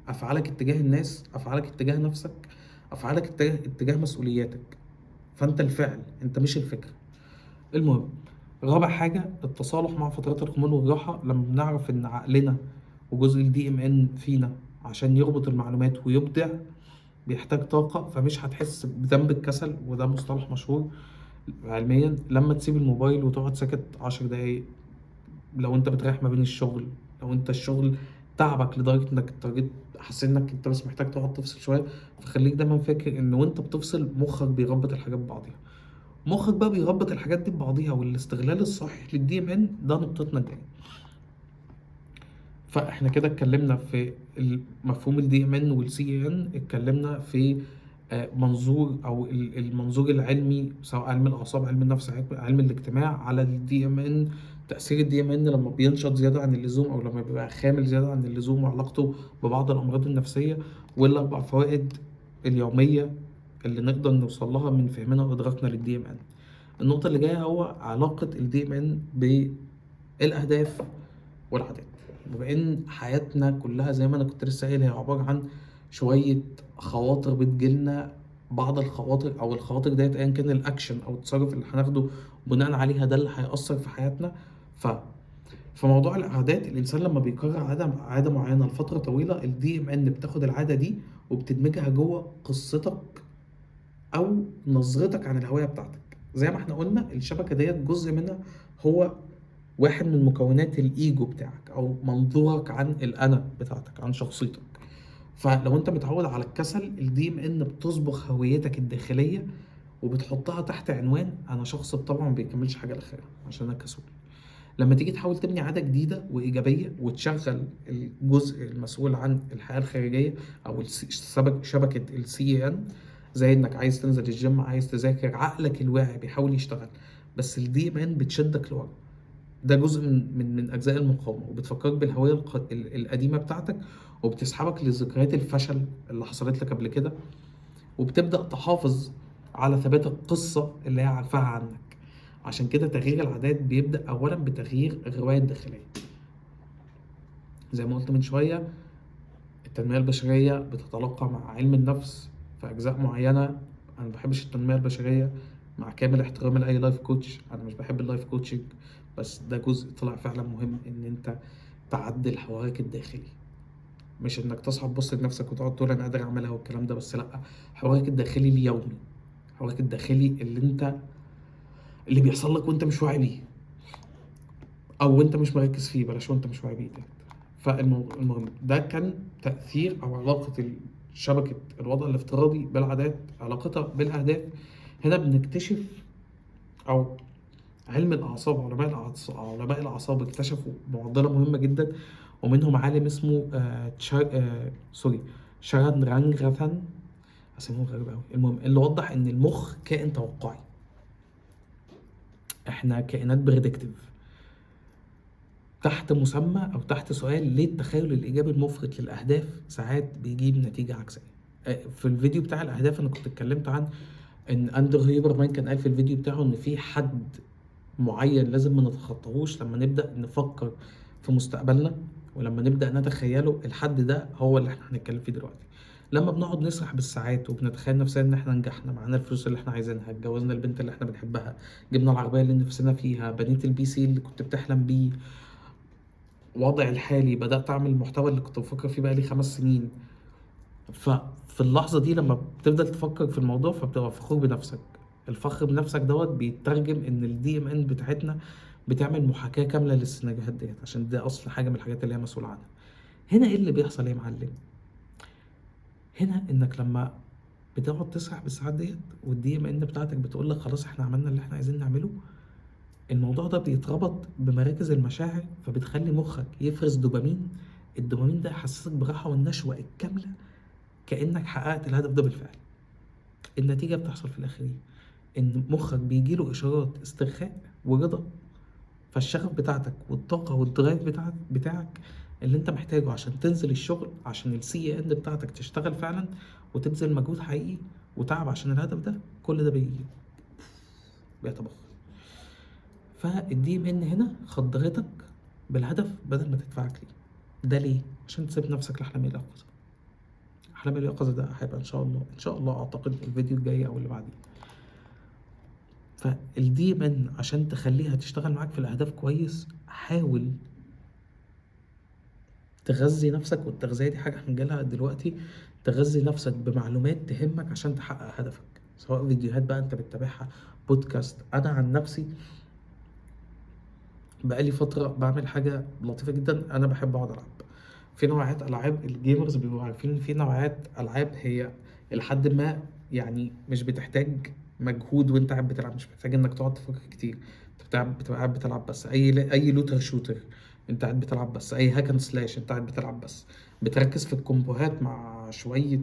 أفعالك اتجاه الناس، أفعالك اتجاه نفسك، أفعالك اتجاه مسؤولياتك، فأنت الفعل، أنت مش الفكرة. المهم، رابع حاجة التصالح مع فترات الخمول والراحة. لما بنعرف إن عقلنا وجزء ال DMN فينا عشان يربط المعلومات ويبدع بيحتاج طاقة، فمش هتحس بذنب الكسل، وده مصطلح مشهور علميا. لما تسيب الموبايل وتقعد ساكت 10 دقايق، لو انت بتريح ما بين الشغل، لو انت الشغل تعبك لدرجة انك اضطريت حسيت انك انت بس محتاج تقعد تفصل شوية، فخليك دايما فاكر ان وانت بتفصل مخك بيربط الحاجات ببعضيها. مخك بقى بيربط الحاجات دي ببعضيها، والاستغلال الصحيح لل DMN ده نقطتنا الجاية. فاحنا كده اتكلمنا في مفهوم ال DMN وال CEN، اتكلمنا في منظور او المنظور العلمي سواء علم الاعصاب، علم النفس، علم الاجتماع على ال DMN، تأثير ال DMN لما بينشط زيادة عن اللزوم او لما بيبقى خامل زيادة عن اللزوم، وعلاقته ببعض الامراض النفسية، والاربع فوائد اليومية اللي نقدر نوصل لها من فهمنا وادراكنا لل DMN. النقطة اللي جاية هو علاقة ال DMN بالاهداف والعادات. بما ان حياتنا كلها زي ما انا كنت لسه قايل هي عبارة عن شوية خواطر بتجيلنا، بعض الخواطر او الخواطر ديت ايا كان الاكشن او التصرف اللي هناخده بناء عليها ده اللي هيأثر في حياتنا. في موضوع العادات، الانسان لما بيكرر عادة معينة لفترة طويلة، ال DMN بتاخد العادة دي وبتدمجها جوه قصتك او نظرتك عن الهوية بتاعتك. زي ما احنا قلنا الشبكة ديت جزء منها هو واحد من مكونات الايجو بتاعك او منظورك عن الانا بتاعتك، عن شخصيتك. فلو انت متعود على الكسل، ال DMN بتصبغ هويتك الداخلية وبتحطها تحت عنوان انا شخص طبعا ما بيكملش حاجة لاخرها عشان انا كسول. لما تيجي تحاول تبني عادة جديدة وإيجابية وتشغل الجزء المسؤول عن الحياة الخارجية أو شبكة ال CEN، زي إنك عايز تنزل الجيم، عايز تذاكر، عقلك الواعي بيحاول يشتغل، بس ال DMN بتشدك لورا. ده جزء من أجزاء المقاومة، وبتفكرك بالهوية القديمة بتاعتك، وبتسحبك لذكريات الفشل اللي حصلت لك قبل كده، وبتبدأ تحافظ على ثبات القصة اللي هي عارفاها عنك. عشان كده تغيير العادات بيبدأ أولا بتغيير الرواية الداخلية. زي ما قلت من شوية، التنمية البشرية بتتلاقى مع علم النفس في أجزاء معينة. أنا ما بحبش التنمية البشرية مع كامل احترامي لأي life coach، أنا مش بحب ال life coaching، بس ده جزء طلع فعلا مهم إن أنت تعدل حوارك الداخلي، مش إنك تصحى تبص لنفسك وتقعد تقول أنا قادر أعملها والكلام ده، بس لأ، حوارك الداخلي اليومي، حوارك الداخلي اللي بيحصل لك وانت مش واعي بيه، او انت مش مركز فيه، بلاش وانت مش واعي بيه ده. فالمهم ده كان تأثير او علاقة شبكة الوضع الافتراضي بالعادات، علاقتها بالأهداف. هنا بنكتشف او علم الأعصاب، علماء الأعصاب اكتشفوا معضلة مهمة جدا، ومنهم عالم اسمه شاران رانجراثان، اسمه غريب قوي. المهم اللي وضح ان المخ كائن توقعي، احنا كائنات predictive، تحت مسمى او تحت سؤال ليه التخيل الايجابي المفرط للاهداف ساعات بيجيب نتيجة عكسية. في الفيديو بتاع الاهداف انا كنت اتكلمت عن ان اندرو هيبرمان كان قال في الفيديو بتاعه ان في حد معين لازم ما نتخطاهوش لما نبدا نفكر في مستقبلنا ولما نبدا نتخيله. الحد ده هو اللي احنا هنتكلم فيه دلوقتي. لما بنقعد نسرح بالساعات وبنتخيل نفسنا ان احنا نجحنا، معانا الفلوس اللي احنا عايزينها، اتجوزنا البنت اللي احنا بنحبها، جبنا العربية اللي نفسنا فيها، بنيت ال PC اللي كنت بتحلم بيه، وضعي الحالي، بدات اعمل المحتوى اللي كنت بفكر فيه بقالي 5 سنين. ففي اللحظة دي لما بتفضل تفكر في الموضوع فبتبقى فخور بنفسك. الفخر بنفسك دوت بيترجم ان ال DMN بتاعتنا بتعمل محاكاة كاملة للسيناريوهات ديت، عشان ده اصل حاجة من الحاجات اللي هي مسؤولة عنها. هنا ايه اللي بيحصل يا معلم؟ هنا انك لما بتقعد تسرح بالساعات ديت وال DMN بتاعتك بتقول لك خلاص احنا عملنا اللي احنا عايزين نعمله، الموضوع ده بيتربط بمراكز المشاعر، فبتخلي مخك يفرز دوبامين. الدوبامين ده يحسسك براحة والنشوة الكاملة كأنك حققت الهدف ده بالفعل. النتيجة بتحصل في الآخر إيه؟ إن مخك بيجيله إشارات استرخاء ورضا، فالشغف بتاعتك والطاقة وال drive بتاعك اللي انت محتاجه عشان تنزل الشغل، عشان ال CEN بتاعتك تشتغل فعلا وتبذل مجهود حقيقي وتعب عشان الهدف ده، كل ده بيتبخر. فال DMN هنا خدرتك بالهدف بدل ما تدفعك ليه. ده ليه؟ عشان تسيب نفسك لأحلام اليقظة. أحلام اليقظة ده هيبقى إن شاء الله، إن شاء الله أعتقد الفيديو الجاي أو اللي بعديه. فال DMN عشان تخليها تشتغل معاك في الأهداف كويس، حاول تغذي نفسك، والتغذية دي حاجة هنجيلها دلوقتي. تغذي نفسك بمعلومات تهمك عشان تحقق هدفك، سواء فيديوهات بقى انت بتتابعها، بودكاست. انا عن نفسي بقالي فترة بعمل حاجة لطيفة جدا، انا بحب اقعد العب. في نوعيات العاب ال gamers بيبقوا عارفين، في نوعيات العاب هي لحد ما يعني مش بتحتاج مجهود وانت قاعد بتلعب، مش محتاج انك تقعد تفكر كتير، انت بتبقى قاعد بتلعب بس. اي looter shooter انت قاعد بتلعب بس، اي hack and slash انت قاعد بتلعب بس، بتركز في ال combo هات مع شوية،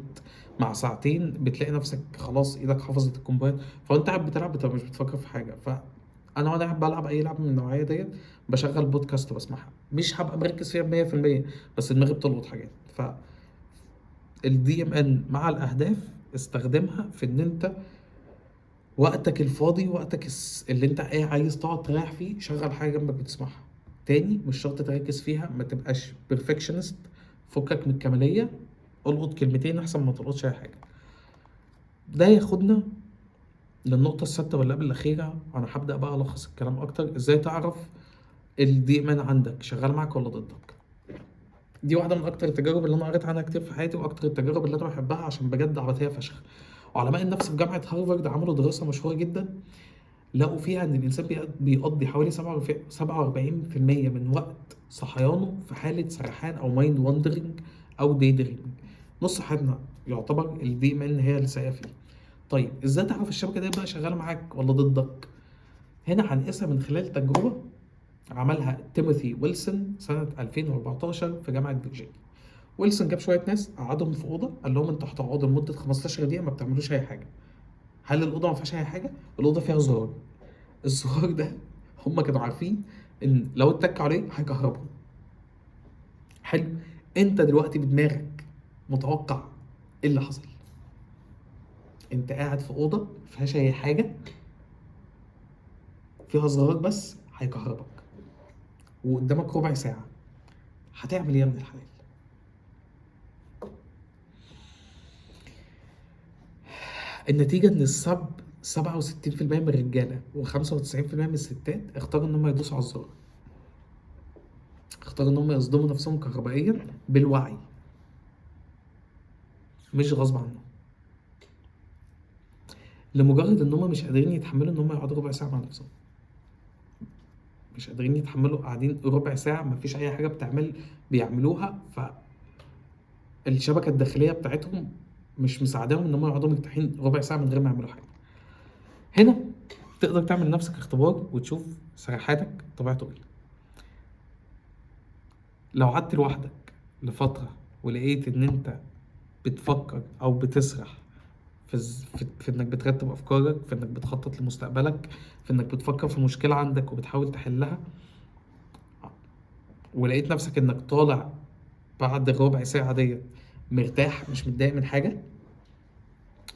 مع ساعتين بتلاقي نفسك خلاص ايدك حفظت ال combo هات، فانت قاعد بتلعب بتبقى مش بتفكر في حاجة. فانا وانا قاعد بلعب اي لعبه من النوعية ديت بشغل بودكاست بسمعها، مش هبقى مركز فيها 100%، بس دماغي بتلقط حاجات. ف ال DMN مع الاهداف استخدمها في ان انت وقتك الفاضي، وقتك اللي انت عايز تقعد تريح فيه، شغل حاجة جنبك بتسمعها. تاني مش شرط تركز فيها، ما تبقاش perfectionist، فكك من الكماليه، القط كلمتين احسن ما تلقطش اي حاجة. ده ياخدنا للنقطة السادسة واللي قبل الاخيرة. انا هبدا بقى الخص الكلام اكتر، ازاي تعرف ال DMN عندك شغال معاك ولا ضدك. دي واحدة من اكتر التجارب اللي انا قريت عنها كتير في حياتي، واكتر التجارب اللي انا بحبها عشان بجد عبثية فشخ. وعلماء النفس في جامعه هارفارد عملوا دراسة مشهورة جدا، لقوا فيها ان الانسان بيقضي حوالي 47% من وقت صحيانه في حاله سرحان او mind wandering او day dreaming. نص حياتنا يعتبر ال DMN هي اللي سايقه فيه. طيب ازاي تعرف الشبكة دي بقى شغالة معاك ولا ضدك؟ هنا هنقيسها من خلال تجربه عملها تيموثي ويلسون سنة 2014 في جامعه فيرجينيا. ويلسون جاب شوية ناس قعدهم في اوضة، قال لهم انتوا هتقعدوا لمدة 15 دقيقة ما بتعملوش اي حاجة. هل الاوضة ما فيهاش اي حاجة؟ الاوضة فيها زرار. الزرار ده هم كانوا عارفين ان لو اتك عليه هيكهربهم. حلو، انت دلوقتي بدماغك متوقع ايه اللي حصل؟ انت قاعد في اوضة ما فيهاش اي حاجة، فيها زرار بس هيكهربك، وقدامك ربع ساعة، هتعمل ايه يا ابن الحلال؟ النتيجة ان السب 67% من الرجالة و95% من الستات اختاروا ان هم يدوسوا على الزرار، اختاروا ان هم يصدموا نفسهم كهربائيا بالوعي مش غصب عنهم، لمجرد ان هم مش قادرين يتحملوا ان هم يقعدوا ربع ساعة مع نفسهم، مش قادرين يتحملوا قاعدين ربع ساعة مفيش اي حاجة بيعملوها. فالشبكه الداخلية بتاعتهم مش مساعداهم ان هم يقعدوا مرتاحين ربع ساعة من غير ما يعملوا حاجة. هنا تقدر تعمل لنفسك اختبار وتشوف سرحاتك طبيعته ايه. لو قعدت لوحدك لفترة ولقيت ان انت بتفكر او بتسرح في انك بترتب افكارك، في انك بتخطط لمستقبلك، في انك بتفكر في مشكلة عندك وبتحاول تحلها، ولقيت نفسك انك طالع بعد الربع ساعة ديت مرتاح مش متضايق من حاجة،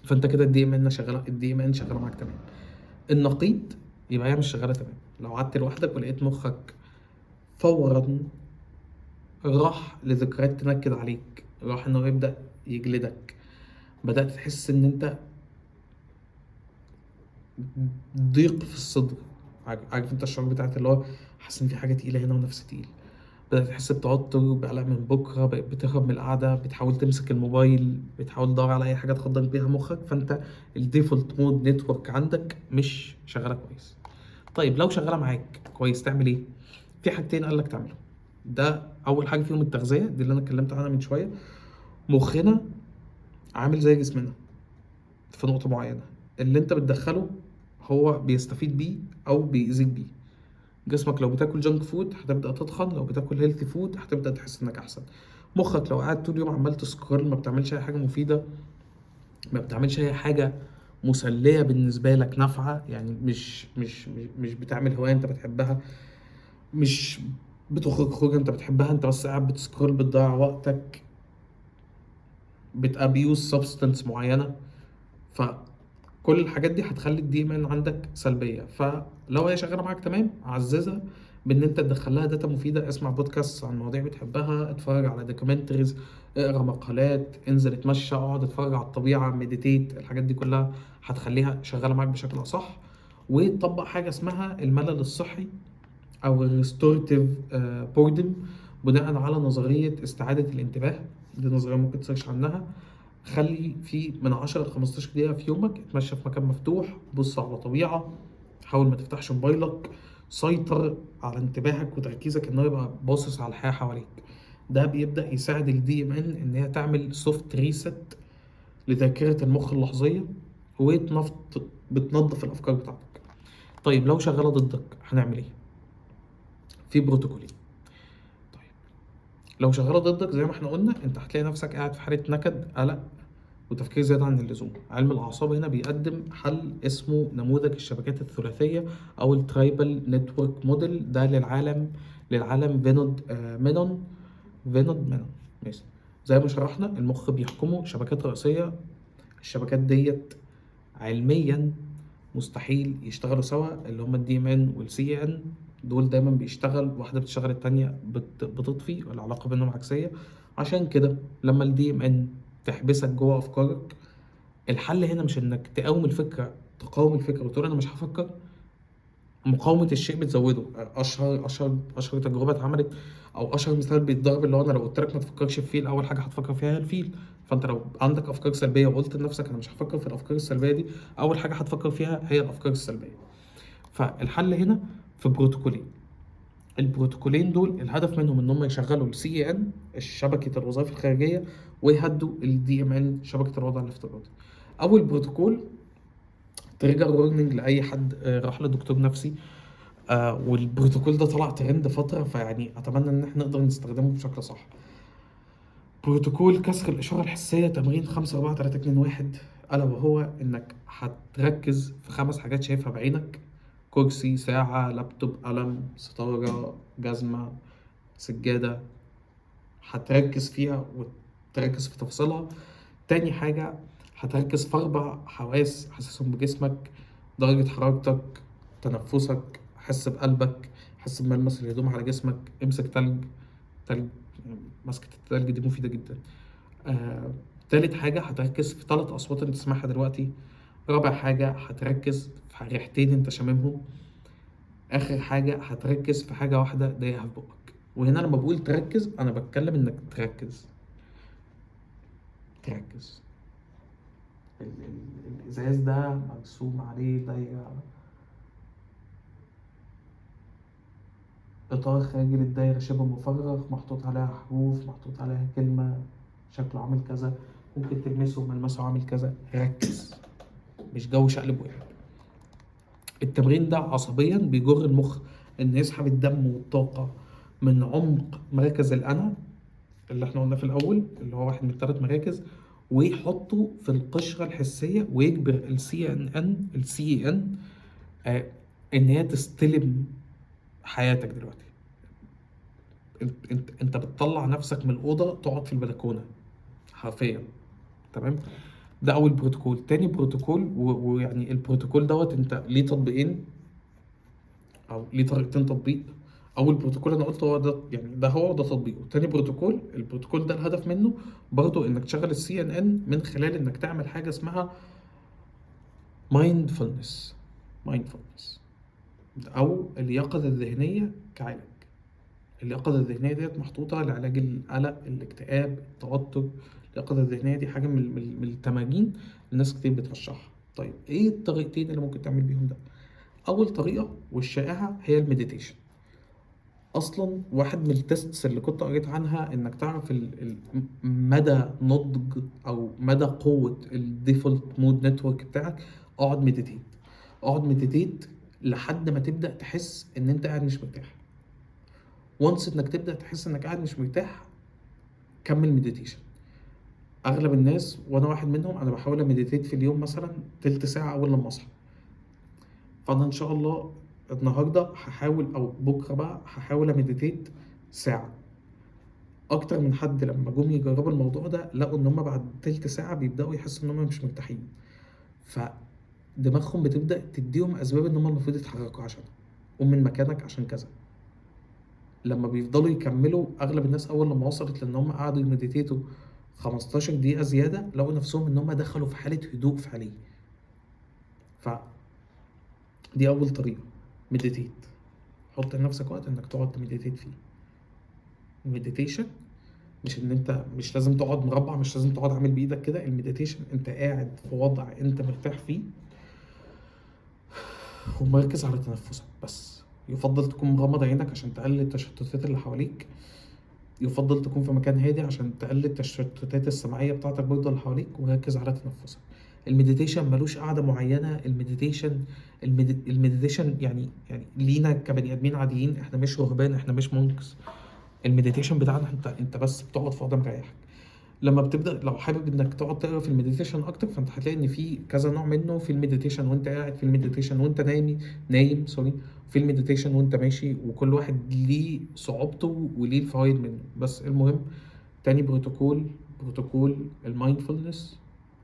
فانت كده ال DMN شغالة، ال DMN شغالة معاك تمام. النقيض يبقى هي مش شغالة تمام. لو قعدت لوحدك ولقيت مخك فورا راح لذكريات تنكد عليك، راح انه يبدا يجلدك، بدات تحس ان انت ضيق في الصدر، عارف انت الشعور بتاعت اللي هو حاسس ان في حاجة تقيلة هنا ونفس تقيل، بدأت تحس بتوتر، بقلق من بكرة، بقيت بتهرب من القعدة، بتحاول تمسك الموبايل، بتحاول تدور على أي حاجة تخدر بيها مخك. فأنت ال default mode network عندك مش شغالة كويس. طيب لو شغالة معاك كويس تعمل إيه؟ في حاجتين قال لك تعملهم. ده أول حاجة فيهم التغذية، دي اللي أنا اتكلمت عنها من شوية. مخنا عامل زي جسمنا في نقطة معينة، اللي أنت بتدخله هو بيستفيد بيه أو بيأذيك بيه. جسمك لو بتاكل junk food هتبدأ تتخن، لو بتاكل healthy food هتبدأ تحس انك احسن. مخك لو قاعد طول اليوم عمال ت scroll، ما بتعملش اي حاجة مفيدة، ما بتعملش اي حاجة مسلية بالنسبة لك نافعة، يعني مش بتعمل هواية انت بتحبها، مش بتخرج خروجة انت بتحبها، انت بس قاعد بت scroll، بتضيع وقتك، بت abuse substance معينة. فكل الحاجات دي هتخلي ال DMN عندك سلبية. فلو هي شغالة معاك تمام، عززها بان انت تدخلها data مفيدة، اسمع بودكاست عن مواضيع بتحبها، اتفرج على documentaries، اقرا مقالات، انزل اتمشى، اقعد اتفرج على الطبيعة، meditate. الحاجات دي كلها هتخليها شغالة معاك بشكل اصح. وتطبق حاجة اسمها الملل الصحي او ال restorative boredom، بناء على نظرية استعادة الانتباه. دي نظرية ممكن ت search عنها. خلي في من 10 ل 15 دقيقة في يومك اتمشى في مكان مفتوح، بص على طبيعة، حاول ما تفتحش موبايلك، سيطر على انتباهك وتركيزك انه يبقى باصص على الحياة حواليك. ده بيبدأ يساعد ال DMN ان هي تعمل soft reset لذاكرة المخ اللحظية، وبتنظف الافكار بتاعتك. طيب لو شغالة ضدك هنعمل ايه؟ في بروتوكولين. طيب لو شغالة ضدك زي ما احنا قلنا، انت هتلاقي نفسك قاعد في حالة نكد، قلق، وتفكير زيادة عن اللزوم. علم الأعصاب هنا بيقدم حل اسمه نموذج الشبكات الثلاثية أو ال triple network model. ده للعالم فينود مينون، فينود مينون، ماشي. زي ما شرحنا المخ بيحكمه شبكات رئيسية، الشبكات ديت علميا مستحيل يشتغلوا سوا، اللي هما ال DMN وال CN دول دايما بيشتغل، واحدة بتشتغل التانية بتطفي، والعلاقة بينهم عكسية. عشان كده لما ال DMN تحبسك جوه افكارك، الحل هنا مش انك تقاوم الفكرة، تقاوم الفكرة وتقول انا مش هفكر. مقاومة الشيء بتزوده. اشهر تجربه اتعملت او اشهر مثال بيتضرب، اللي هو انا لو قلت لك ما تفكرش في فيل، اول حاجة هتفكر فيها هي الفيل. فانت لو عندك افكار سلبية وقلت لنفسك انا مش هفكر في الافكار السلبية دي، اول حاجة هتفكر فيها هي الافكار السلبية. فالحل هنا في بروتوكولين. البروتوكولين دول الهدف منهم ان هم يشغلوا ال CEN شبكة الوظائف الخارجية، ويهدوا ال DMN شبكة الوضع الافتراضي. اول بروتوكول trigger warning لاي حد راح لدكتور نفسي، والبروتوكول ده طلع ترند فترة، فيعني اتمنى ان احنا نقدر نستخدمه بشكل صح. بروتوكول كسر الاشارة الحسية، تمرين 5 4 3 2 1، الا وهو انك هتركز في 5 حاجات شايفها بعينك: كرسي، ساعة، لابتوب، قلم، ستارة، جزمة، سجادة. هتركز فيها وتركز في تفاصيلها. تاني حاجة هتركز في 4 حواس حاسسهم بجسمك: درجة حرارتك، تنفسك، حس بقلبك، حس بملمس الهدوم على جسمك، امسك تلج، تلج، مسكة التلج دي مفيدة جدا. تالت حاجة هتركز في 3 أصوات انت تسمعها دلوقتي. رابع حاجة هتركز في ريحتين انت شاممهم. آخر حاجة هتركز في حاجة واحدة ضايقها في بقك. وهنا لما بقول تركز أنا بتكلم إنك تركز، تركز. الإزاز ده مرسوم عليه دايرة، إطار خارجي للدايرة شبه مفرغ، محطوط عليها حروف، محطوط عليها كلمة، شكله عامل كذا، ممكن تلمسه ملمسه عامل كذا. ركز، مش جو شقلب وقلب. التمرين ده عصبيا بيجر المخ ان يسحب الدم والطاقة من عمق مركز الأنا اللي احنا قلنا في الأول، اللي هو واحد من 3 مراكز، ويحطه في القشرة الحسية، ويجبر ال CNN، ال CEN، ان هي تستلم حياتك دلوقتي. انت بتطلع نفسك من الأوضة تقعد في البلكونة حرفيا، تمام؟ ده أول بروتوكول. تاني بروتوكول، ويعني البروتوكول دوت انت ليه تطبيقين أو ليه طريقتين تطبيق. أول بروتوكول أنا قلت هو ده، يعني ده هو ده تطبيقه. تاني بروتوكول، البروتوكول ده الهدف منه برضو إنك تشغل ال CNN من خلال إنك تعمل حاجة اسمها mindfulness أو اليقظة الذهنية كعلاج. اليقظة الذهنية ديت محطوطة لعلاج القلق، الاكتئاب، التوتر. اليقظة الذهنية دي حاجة من التمارين اللي الناس كتير بترشحها. طيب ايه الطريقتين اللي ممكن تعمل بيهم ده؟ اول طريقة والشائعة هي ال meditation. اصلا واحد من ال tests اللي كنت قريت عنها انك تعرف مدى نضج او مدى قوة ال default mode network بتاعك، اقعد meditate. اقعد meditate لحد ما تبدأ تحس ان انت قاعد مش مرتاح. once انك تبدأ تحس انك قاعد مش مرتاح، كمل meditation. اغلب الناس وانا واحد منهم، انا بحاول ا meditate في اليوم مثلا تلت ساعة اول لما اصحى. فانا ان شاء الله النهارده هحاول او بكره بقى هحاول ا meditate ساعة. اكتر من حد لما جم يجربوا الموضوع ده لقوا ان هم بعد تلت ساعة بيبداوا يحسوا ان هم مش مرتاحين، فدماغهم بتبدا تديهم اسباب ان هم المفروض يتحركوا عشانها. قوم من مكانك عشان كذا. لما بيفضلوا يكملوا، اغلب الناس اول لما وصلت لان هم قعدوا ي meditate وا 15 دقيقة زيادة لقوا نفسهم ان هم دخلوا في حاله هدوء فعليه. ف دي اول طريقه، meditate. حط لنفسك وقت انك تقعد ت meditate فيه. ال meditation مش ان انت مش لازم تقعد مربع، مش لازم تقعد عامل بايدك كده. ال meditation انت قاعد في وضع انت مرتاح فيه ومركز على تنفسك بس. يفضل تكون مغمض عينك عشان تقلل التشتتات اللي حواليك. يفضل تكون في مكان هادي عشان تقلل التشتتات السمعية بتاعتك برضه اللي حواليك، وركز على تنفسك. ال meditation ملوش قاعدة معينة. ال meditation يعني لينا كبني ادمين عاديين، احنا مش رهبان، احنا مش monks. ال meditation بتاعنا انت بس بتقعد في وضع مريحك. لما بتبدا لو حابب انك تقعد تقرا في ال meditation اكتر، فانت هتلاقي ان في كذا نوع منه. في ال meditation وانت قاعد، في ال meditation وانت نايم sorry، في ال meditation وانت ماشي، وكل واحد ليه صعوبته وليه الفوائد منه. بس المهم تاني بروتوكول، بروتوكول ال mindfulness،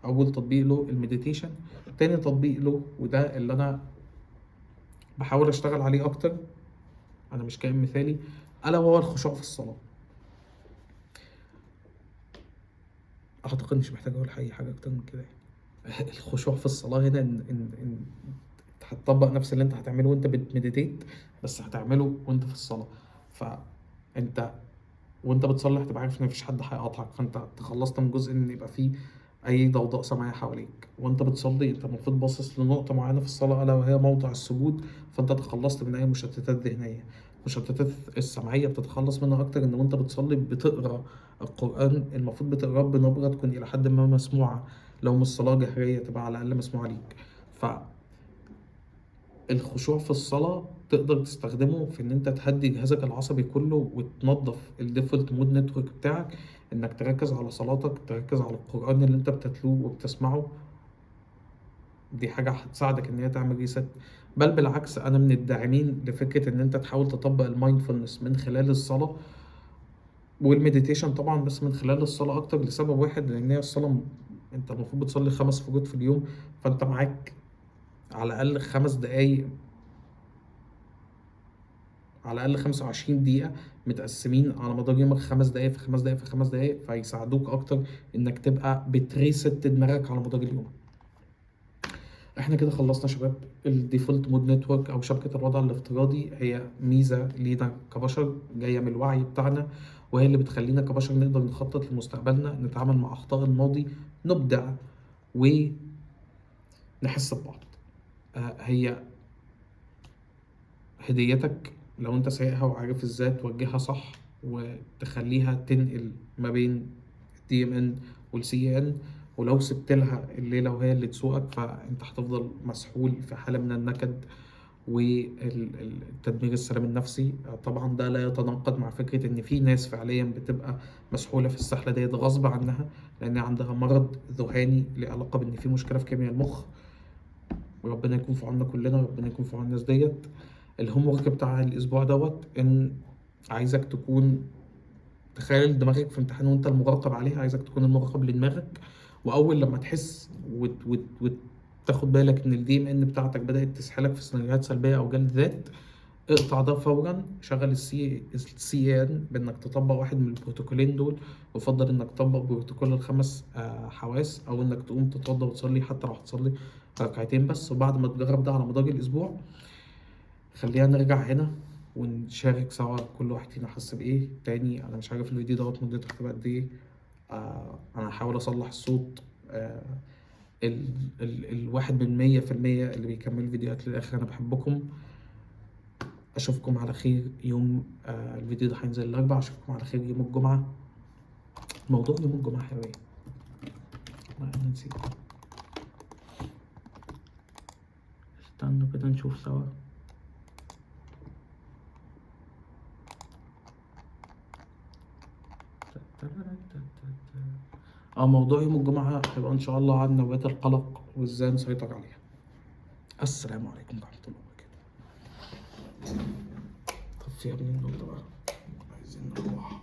اول تطبيق له ال meditation. تاني تطبيق له وده اللي انا بحاول اشتغل عليه اكتر، انا مش كائن مثالي، الا وهو الخشوع في الصلاة. اعتقد مش محتاج اقول اي حاجة اكتر من كده يعني. الخشوع في الصلاة هنا ان هتطبق نفس اللي انت هتعمله وانت بت meditate، بس هتعمله وانت في الصلاة. فانت وانت بتصلي هتبقى عارف ان مفيش حد هيقاطعك، فانت تخلصت من جزء ان يبقى فيه اي ضوضاء سمعية حواليك. وانت بتصلي انت المفروض باصص لنقطة معينة في الصلاة الا وهي موضع السجود، فانت تخلصت من اي مشتتات ذهنية. المشتتات السمعية بتتخلص منها اكتر ان وانت بتصلي بتقرا القران، المفروض بتقراه بنبره تكون الى حد ما مسموعة، لو مش صلاة جهريه تبقى على الاقل مسموعة ليك. ف الخشوع في الصلاة تقدر تستخدمه في ان انت تهدي جهازك العصبي كله وتنظف ال default mode network بتاعك، انك تركز على صلاتك، تركز على القرآن اللي انت بتتلوه وبتسمعه. دي حاجة هتساعدك ان هي تعمل reset. بل بالعكس انا من الداعمين لفكرة ان انت تحاول تطبق ال mindfulness من خلال الصلاة وال meditation طبعا، بس من خلال الصلاة اكتر، لسبب واحد، لان هي الصلاة انت المفروض بتصلي 5 فروض في اليوم، فانت معاك على الاقل 5 دقايق، على الاقل 25 دقيقة متقسمين على مدار يومك، 5 دقايق في 5 دقايق في 5 دقايق، فيساعدوك اكتر انك تبقى بت reset دماغك على مدار اليوم. احنا كده خلصنا شباب. ال default mode network او شبكة الوضع الافتراضي هي ميزة لينا كبشر جاية من الوعي بتاعنا، وهي اللي بتخلينا كبشر نقدر نخطط لمستقبلنا، نتعامل مع اخطاء الماضي، نبدع، ونحس ببعض. هي هديتك لو انت سايقها وعارف ازاي توجهها صح وتخليها تنقل ما بين ال DMN وال CAN، ولو سبت لها الليلة وهي اللي تسوقك فانت هتفضل مسحول في حالة من النكد والتدمير السلام النفسي. طبعا ده لا يتناقض مع فكرة ان في ناس فعليا بتبقى مسحولة في السحلة ديت غصب عنها، لان عندها مرض ذهاني له علاقة بان في مشكلة في كيمياء المخ. وربنا يكون في عوننا كلنا، ربنا يكون في عون الناس ديت. ال homework بتاع الاسبوع دوت ان عايزك تكون تخيل دماغك في امتحان وانت المراقب عليها، عايزك تكون المراقب لدماغك، واول لما تحس وتاخد بالك ان ال DMN بتاعتك بدات تسحلك في سيناريوهات سلبية او جلد ذات، اقطع ده فورا. شغل ال CAN بانك تطبق واحد من البروتوكولين دول، ويفضل انك تطبق بروتوكول الخمس حواس، او انك تقوم تتوضى وتصلي حتى لو هتصلي ركعتين بس. وبعد ما تجرب ده على مدار الاسبوع، خلينا نرجع هنا ونشارك سوا كل واحد فينا حس بايه. تاني انا مش عارف الفيديو دوت مدته هتبقى قد ايه. انا هحاول اصلح الصوت. ال ال الواحد من 100% اللي بيكمل فيديوهات للاخر، انا بحبكم. اشوفكم على خير يوم، الفيديو ده هينزل الاربعاء، اشوفكم على خير يوم الجمعة. موضوع يوم الجمعة هيبقى ايه؟ لا، انا نسيت. استنوا كده نشوف سوا. موضوع يوم الجمعة هيبقى إن شاء الله عن نوبات القلق وإزاي نسيطر عليها. السلام عليكم ورحمة الله وبركاته. طب يا ابني النور ده بقى، عايزين نروح.